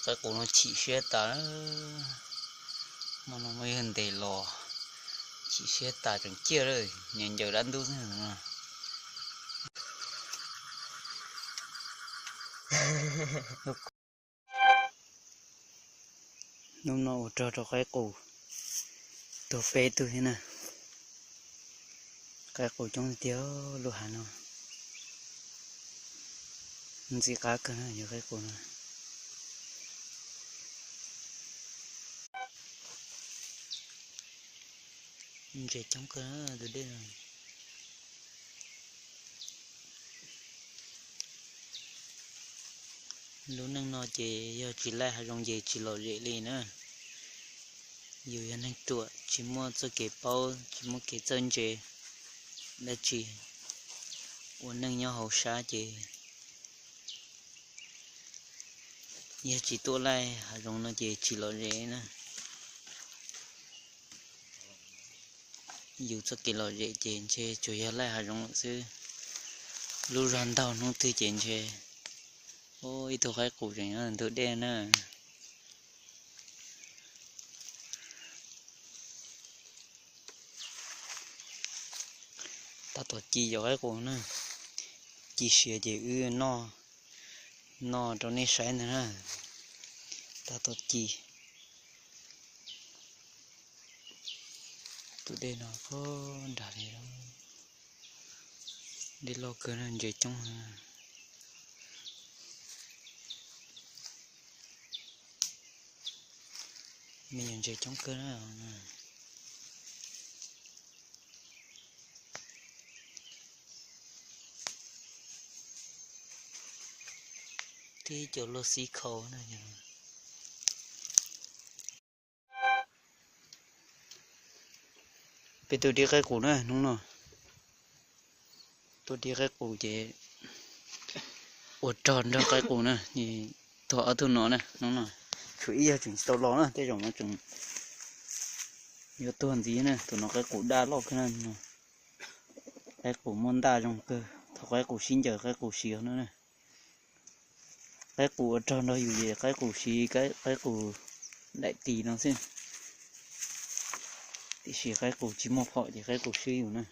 Qaib qus no chim siab tas, hmo no muaj ib yawg ntes los, chim siab tas tseem ciaj lawm, ncaws ncaws dab ntub xwb no. Hnub no ua rog rau qaib qus tuag peb tug thiab na. Qaib qus coob tiag lub hav no. Ntxim qab kawg na yog qaib qus no. Ntses coob kawg tus dej no. Lub neej no ces yog tsis laij hav zoov ces tsis lom zem li na. Yus yog neeg ruam tsis muaj txoj kev paub tsis muaj kev txawj ntse dab tsi, ua neej nyob hauv sab ces yog tsis tuaj laij hav zoov no ces tsis lom zem na. Yus txoj kev lom zem ces ntshe tsuas yog laij hav zoov lawm xwb. Lub zog ntaug hnub twg ces ntshe, ib tug qaib qus tseem ntug dej na. Tab tom ci cov qaib qus na, ci siav ces wb noj, noj rau nej saib ntag na. Tab tom ci. Tus dej no pog nrag li, dej loj kawg na, ntses coob. Me nyuam ntses coob kawg na. Tib cov luaj xib khau na. Peb tuaj dib qaib qus na hnub no. Tuaj dib qaib qus ces ua rog nrog qaib qus na, tuag ob tug no na hnub no. Tshuav ib yawg tseem tsis tau los na, tej zaum no tseem yuav tuag ntxiv na, tus no qaib qus daj loj kawg na. Qaib qus muaj ntaj zoo kawg, thaum qaib qus sib ncaws qaib qus siav no na. Qaib qus ua rog nrog yus ces qaib qus siv, qaib qus daim tis no xwb. Tiam sis qaib qus tsis muaj phom ces qaib qus swb yus na.